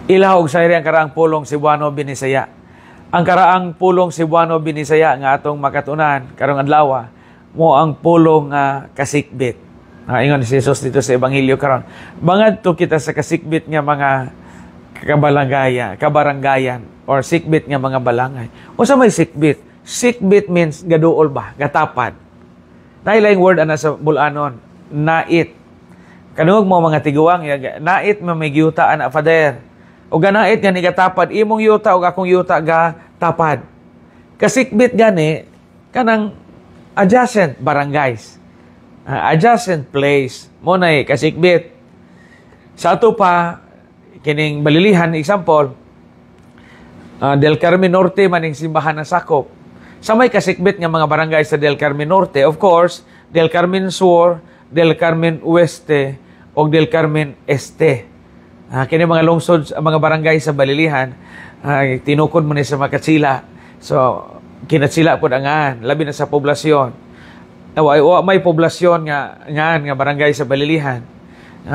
Ilaha og sayri ang karaang pulong Cebuano Binisaya. Ang karaang pulong Cebuano Binisaya nga atong makatunan karong adlaw mao ang pulong nga kasikbit. Ingon si Jesus dito sa Ebanghelyo karon. Mangadto kita sa kasikbit nga mga kabalangaya, kabaranggayan or sikbit nga mga balangay. Unsa may sikbit? Sikbit means gaduol ba, gatapad. Naay laing word ana sa Bulanon, nait. Kanungog mo mga tiguang, nait man may giyuta ana, Father. O ganait nga ni gatapad imong yuta o akong yuta ga tapad. Kasikbit gani kanang adjacent barangays. Adjacent place mao nay kasikbit. Sa ato pa kining Balilihan, example, Del Carmen Norte maning simbahan na sakop. Sa may kasikbit nga mga barangay sa Del Carmen Norte, of course, Del Carmen Sur, Del Carmen Oeste o Del Carmen Este. Kini mga lungsod, mga barangay sa Balilihan, tinukod mo ni sa Makatsila. So, kinatsila pod angan, labi na sa poblasyon. Wa may poblasyon nga ngan nga barangay sa Balilihan.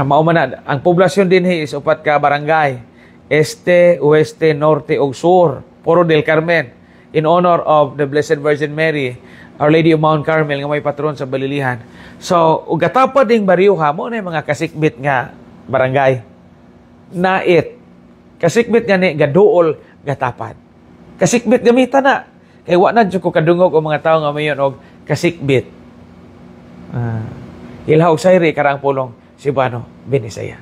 Mao man na, ang poblasyon dinhi is upat ka barangay. Este, Oeste, Norte ug Sur. Puro Del Carmen. In honor of the Blessed Virgin Mary, Our Lady of Mount Carmel nga may patron sa Balilihan. So, ug gatapad ding baryuha mao na yung mga kasikbit nga barangay. Nait. Kasikbit nga ni gaduol gatapad. Kasikbit gamita na. Kay wa na jud ko kadungog og mga tawo nga mayon og kasikbit. Ilha og sayri karaang pulong Cebuano Binisaya.